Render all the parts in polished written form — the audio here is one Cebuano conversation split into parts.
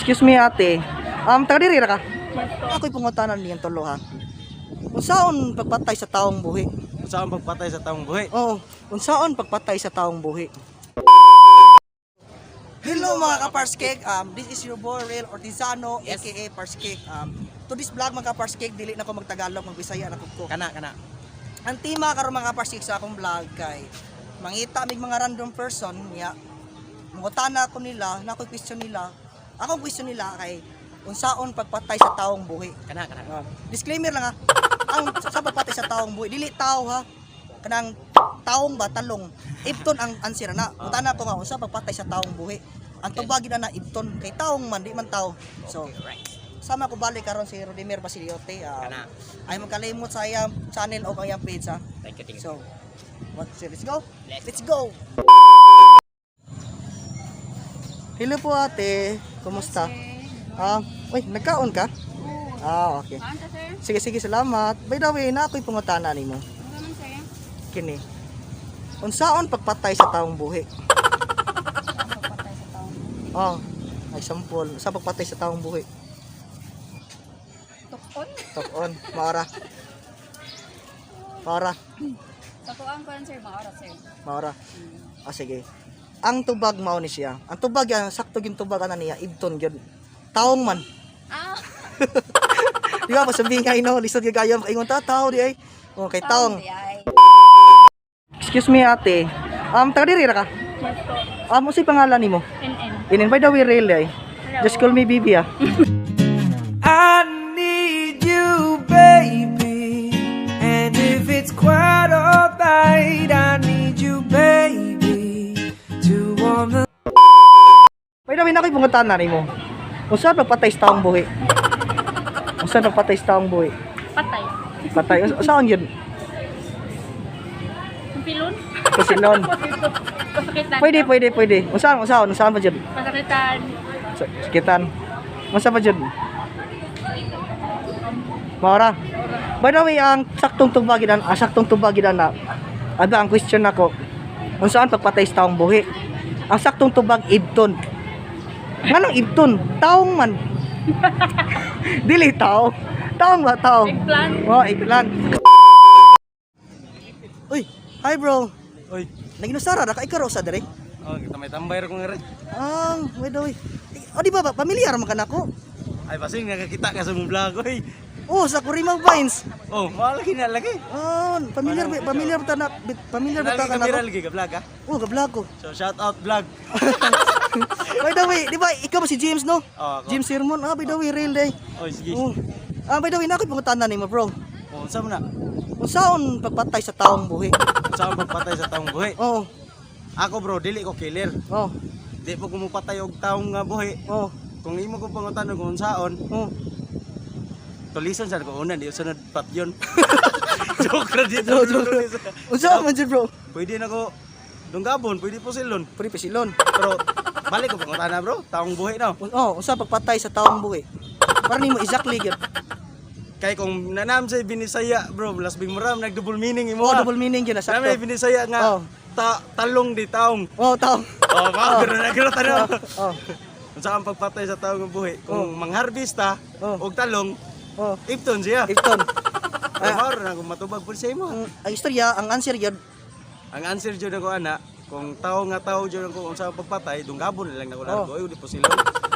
Excuse me, ate. Taga diri ra ka? Ako'y pangutanan niyang tulo ha. Unsaon pagpatay sa taong buhi? Unsaon pagpatay sa taong buhi? Oo, unsaon pagpatay sa taong buhi? Hello, mga ka-Parskeg. This is your boy Real Ortizano, aka Parskeg. To this vlog, mga ka-Parskeg, dili na ko magtagalog, magbisaya na ko. Kana kana. Ang tema karon, mga ka-Parskeg, sa akong vlog kay mangita mig mga random person niya. Mangutana ko nila, na ako'y question nila. Akong question nila kay unsaon pagpatay sa taong buhi. Kana kana. Ah, disclaimer lang ha. Ang sa pagpatay sa taong buhi, dili tao ha. Kanang taong ba talong. Ibton ang answer na. Utana ko nga unsa pagpatay sa taong buhi. Ang tubag na ibton kay taong man di man tao. So Right. sama ko balik karon si Rodimir Basiliote. Ah, Kana. ay magkalimot sa iyang channel o ang iyang page ha. Thank you, thank you. So, what, let's go? Let's Let's go. Hello po, ate. Kumusta? Ah, uy, nagkaon ka? Ah, okay. Kaan ka, sir? Sige, sige, salamat. By the way, na ako'y pangutana nimo. Ano naman, sir? Kini. Unsaon pagpatay sa taong buhi? Pagpatay sa taong. Oh, example, sa pagpatay sa taong buhi. Tukon? Top on, maora. Maora, Sa tuang ko yan, sir. Maoras, sir. Maora. Ah, sige. Ang tubag mao ni siya. Ang tubag yan, sakto gyud tubag ana niya, ibton gyud. Taong man. Ah! Di ba pasabihin nga ino, lisod gyud kayo ingon ta tao di ay. Oh, kay taong. Di ay. Excuse me, ate. Taga diri ra ka? Yes po. Unsay pangalan nimo? NN. Inin, by the way, really ay. Hello. Just call me Bibi ah. I need you, baby. And if it's quite alright, I need you, baby, to warm the By the way, nakoy pangutana nimo. Unsa pagpatay sa taong buhi? Unsa pagpatay sa taong buhi? Patay. Patay. Unsaon yun? Pilon? Pasilon. Pasakitan. Pwede, pwede, pwede. Unsaon, unsaon, unsaon pa jud? Pasakitan. Sakitan. Unsa pa jud? Maura. By the way, ang saktong tubag gidan, ang saktong tubag gidan na. Ada ang question nako. Unsaon pagpatay sa taong buhi? Ang saktong tubag ibton. Nganong ibton? Taong man. Dili tao. Taong ba tao? Eggplant. Oh, eggplant. Uy, hi bro. Oy. Naginusara ra ka ikaw ra usa diri? Oh, kita may tambay ra ko nga rin. Ah, by the way. Eh, oh, di ba ba pamilyar man ka nako? Ay basing nakakita ka sa mong vlog oy. Oh, sa Kurima Vines. Oh, mahal lagi na lagi. Oh, familiar ba familiar ba ta na familiar ba ta Lagi ka kamera nako? lagi ka vlog ha. Oh, ga-vlog ko. So shout out vlog. By the way, di ba ikaw ba si James, no? Oh, ako. James Sermon. Ah, by the way, real day. Oy, sige. Oh. Ah, by the way, nakoy pangutana nimo, bro. Oh, unsa man na? Unsaon pagpatay sa taong buhi? Unsaon pagpatay sa taong buhi? Oh, Ako bro, dili ko killer. oh, Di po ko mupatay og taong nga buhi. oh, Kung imo ko pangutana kung unsaon, oh. tulisan sa ko una, di sunod patyon. Joke ra dito. Joke, joke. Unsaon man jud, bro? Pwede na ko dunggabon, pwede po silon. Pwede pa silon. Pero balik ko pangutana bro, taong buhi na. Oh, unsa pagpatay sa taong buhi? Para nimo exactly gyud. Kay kung nanam sa binisaya bro, lasbing muram nag double meaning imo. Oh, ah. double meaning gyud na Nami sakto. binisaya nga Oh. ta talong di taong. Oh, taong. Oh, ba oh. Na gero tanaw. Oh, Unsa ang pagpatay sa taong buhi? Kung mangharvest ta Oh. og talong, oh. ipton siya. Ifton. Ay, mao ra na kung matubag pud sa imo. Ang istorya, ang answer gyud. Ang answer jud ako ana, kung tao nga tao jud ako unsa ang pagpatay, dunggabon na lang nako largo, Oh. oh. Di po silon.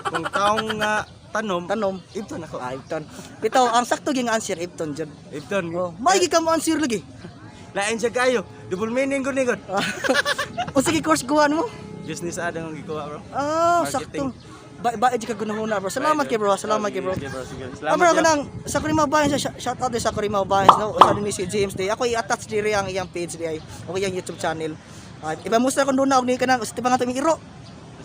Kung taong nga tanom, Tanom. ipton ako. Ah, Ifton. Bitaw, ang sakto gyud nga answer Ifton jud. Ipton. Oh, maigi ka mo answer lagi. Lain siya kayo. Double meaning ko ni god. Unsa gi course guwan mo? Business ada ang gikuha bro. Ah, Marketing. sakto. Ba ba ka gunahuna, bro. Salamat kay bro. Salamat kay bro. Sige, bro. Sige. Ah, bro, Salamat. kanang sa Kurima Vines, shout out din sa Kurima Vines, no? Usa din ni si James day. Ako i-attach diri ang iyang page di ay o iyang YouTube channel. Ah, iba musta kon doon og ni kanang sa tibangan tuming iro.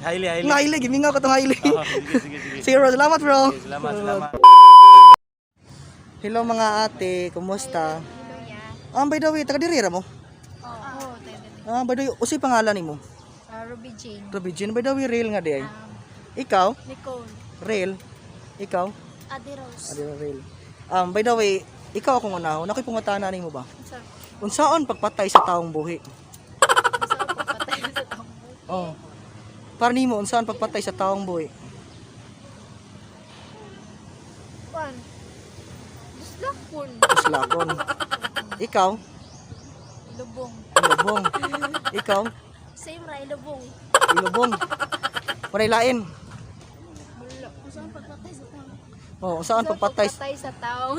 Highly, highly. Nga highly, gimingaw ko tong highly. Oh, sige, sige, sige. Sige bro, salamat bro. Sige, salamat, salamat. Hello mga ate, kumusta? Ah, by the way, taga diri ra mo? Oo, tayo dali. Ah, by the way, usay pangalan nimo? Ruby Jane. Ruby Jean, by the way, real nga di ay. Ikaw? Nicole. Real. Ikaw? Ate Rose. Adi real. By the way, ikaw akong unahon. Ako'y pangutana nimo ba? Sa Unsaon pagpatay sa taong buhi? sa pagpatay sa taong buhay. Oh. Para nimo unsaon pagpatay sa taong buhi? Kuan. Duslakon. Islakon. Ikaw? Lubong. Ilubong. Ikaw? Same ra, ilubong. Ilubong. Walay lain. Wala. Kung saan pagpatay sa taong. Oh, saan pagpatay? Pagpatay sa taong.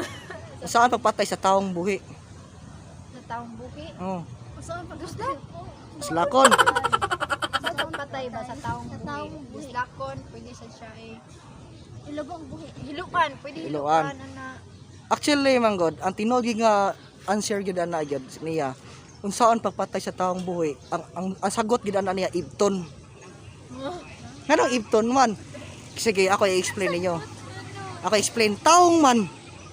Saan pagpatay sa taong buhi? Sa taong buhi. Oh, Kung saan pagpatay? Islakon. Sa taong patay ba? Sa taong buhi. Duslakon. Pwede sa siya eh. Ilubong buhi. Hiluan. Pwede Hiluan. hiluan. Ana. Actually, man god, ang tinuod gyud nga answer gyud ana gyud niya. Unsaon pagpatay sa taong buhi? Ang sagot gyud ana niya ibton. Nganong ibton man? Sige, ako i-explain ninyo. Ako i-explain taong man.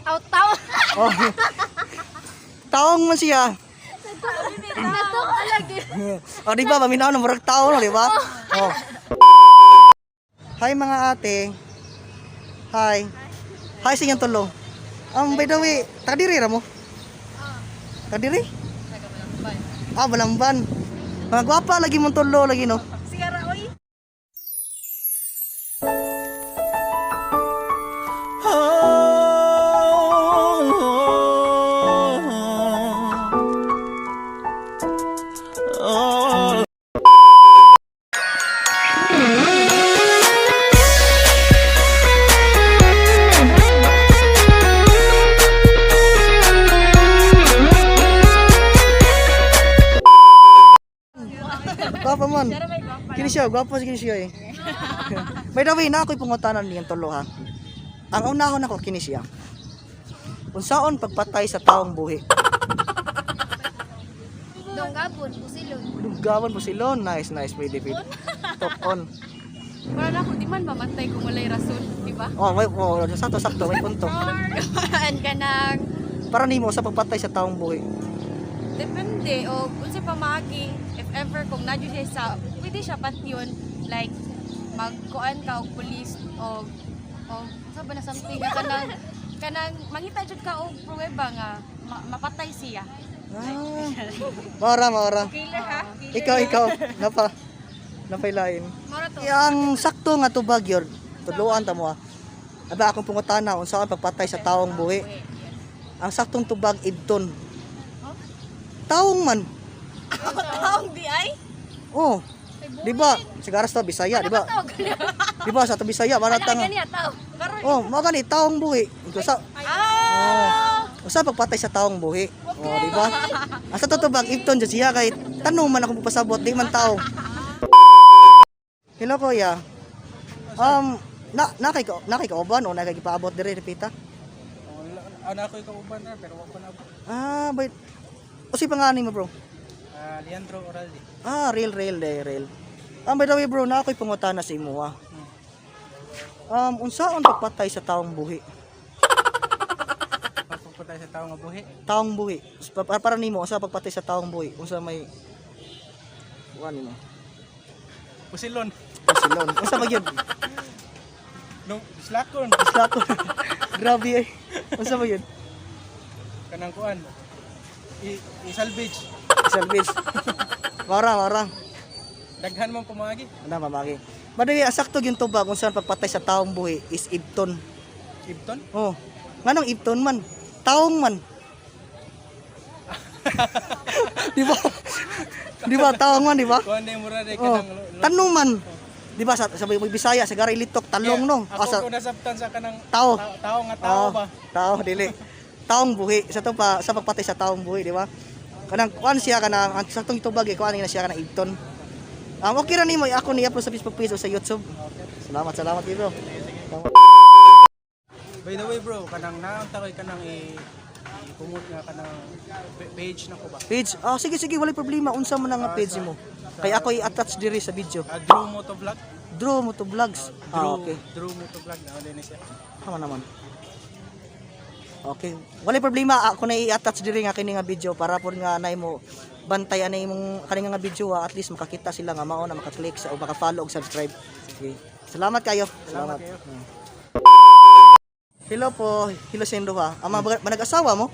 Out taong. Oh. Taong man siya. Nato lagi. O, di ba? Paminaw na murag tao, no, di ba? Oh. Hi mga ate. Hi. Hi sa inyong tulo. By the way, taga diri ra mo? Taga diri? Ah, Balamban. Mga gwapa lagi mong tulo lagi no. Sigara, oy. Gwapa man. Kini siya, gwapa si kini siya eh. By the way, na ako'y pangutanan niyang tulo ha. Ang unahon ako kini siya. Unsaon pagpatay sa taong buhi? Donggabon, busilon. Lugawan mo silon. Nice, nice. Pwede, pwede. Top on. Wala na ako, di man mamatay kung walay rason, di ba? Oh, may, oh, sakto, sakto. May punto. Kuan ka nang, Para nimo sa pagpatay sa taong buhi. depende, o unsa pamagi, if ever kung nadyo siya sa, pwede siya patyon, like, magkuan ka og police o o sa ba na something nga kanang kanang mangita jud ka og pruweba nga mapatay siya. Ah. Maura, maura. Killer ha? Ikaw, ikaw. Napa. Napailain. Mora to. Ang sakto nga tubag yun. Tudloan ta mo ah. Aba akong pangutana unsa ang pagpatay sa taong buhi. Ang saktong tubag ibton. Taong man. Taong di ay? Oh. Di ba? Sigaras to Bisaya, di ba? Di ba sa to Bisaya wala tang. Kaniya tao. Karon. Oh, mao gani taong buhi. Ikaw sa Ah! Oh. Usa pagpatay sa taong buhi. Oh, di ba? Asa to tubag ibton jud siya kay tanong man akong pasabot di man tao. Hello kuya. Na na kay kauban o na kay gipaabot diri repita? Ana ako ikaw uban na pero wa ko na abot. Ah, wait. O si pangalan mo bro? Ah, Leandro Oraldi. Ah, real real de real. By the way bro, na ako'y pangutana sa imo ah. Unsaon pagpatay sa taong buhi? Pagpatay sa tao nga buhi. Taong buhi. Para nimo unsa pagpatay sa taong buhi? Unsa may kuan nimo? Pusilon. Silon. Unsa ba gyud? No, slakon. Islako. Grabe eh. Unsa ba yun? Kanang kuan. I, i-salvage. Service. Mara, mara. Daghan man pumagi. Ano mamagi. By the way, ang sakto yung tubag kung saan pagpatay sa taong buhi is ibton. Ibton. Oh. Nganong ibton man? Taong man. Di ba? Di ba taong man, di ba? Kuan day mura day Oh. kanang Tanong man. Di ba sa may Bisaya sa Gara Ilitok talong no. Ako Ah, sa, ko nasabtan sa kanang Tao. Tao nga tao Oh, ba. Tao dili. Taong buhi sa to pa sa pagpatay sa taong buhi, di ba? Kanang kuan siya kanang ang saktong tubag eh, kuan na siya kanang ibton. Okay ra nimo ako ni upload sa Facebook page o sa YouTube. Salamat, salamat bro. By the way bro, kanang naunta ko'y kanang i i-promote nga kanang page na ko ba. Page. Ah, sige sige, walay problema unsa man ang page mo. Kay ako i-attach diri sa video. Ah, Drew Motovlog. Draw mo to vlogs. Drew, Ah, okay. Drew Motovlog na ni siya. Tama naman. Okay. Walay problema ako na i-attach diri nga kini nga video para pod nga anay mo bantay anay imong kani nga video ah, at least makakita sila nga mao na maka-click sa o maka-follow og subscribe. Okay. Salamat kayo. Salamat. kayo. Hello po, hello sa ha. Ang mga manag-asawa mo?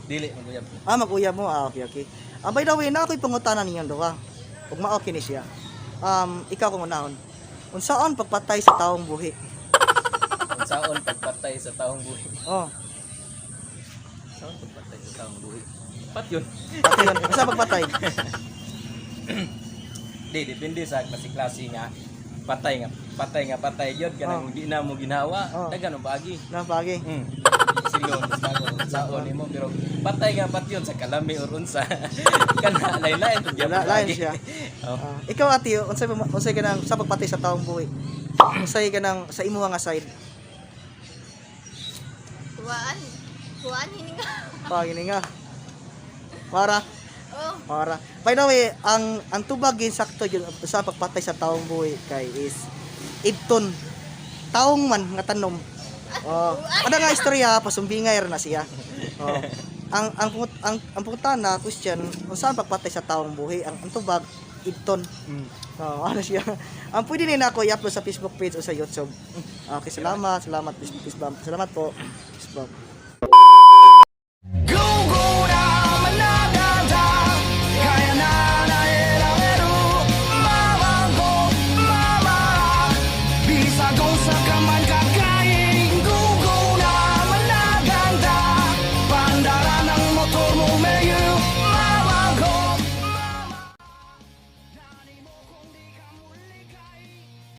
Dili maguyab. Ah, mag-uyab mo. Ah, okay, okay. Ah, by the way, na ako'y pangutana ninyong duha. Ug mao kini siya. Ikaw kung unahon. Unsaon pagpatay sa taong buhi? Unsaon pagpatay sa taong buhi? Oh, Unsaon pagpatay sa taong buhi? Patyon. patyon. Unsa pagpatay? Di depende sa klase-klase nga patay nga patay nga patay gyud kanang di na mo ginawa. Dagan ang paagi. Na pagi. Silon basta unsaon nimo, pero patay nga patyon sa kalami or unsa kana lain-lain pud gyapon Lain paagi. siya. Oh. Ah, ikaw, ate, unsay kanang sa pagpatay sa taong buhi? Unsay kanang sa imuha nga side? Kuhaan. Kuhaan hininga. Pagini nga. Para Oh. Para. By the way, ang tubag gin sakto yun sa pagpatay sa taong buhi kay is ibton. Taong man nga tanom. Oh. Ano nga istorya, pasumbingay ra na siya. Oh. Ang putana question, unsa ang pagpatay sa taong buhi? Ang tubag ibton. Oh, ano siya? Ang pwede ni nako i-upload sa Facebook page o sa YouTube. Okay, salamat, salamat, peace, peace bomb. Salamat po. Peace bomb.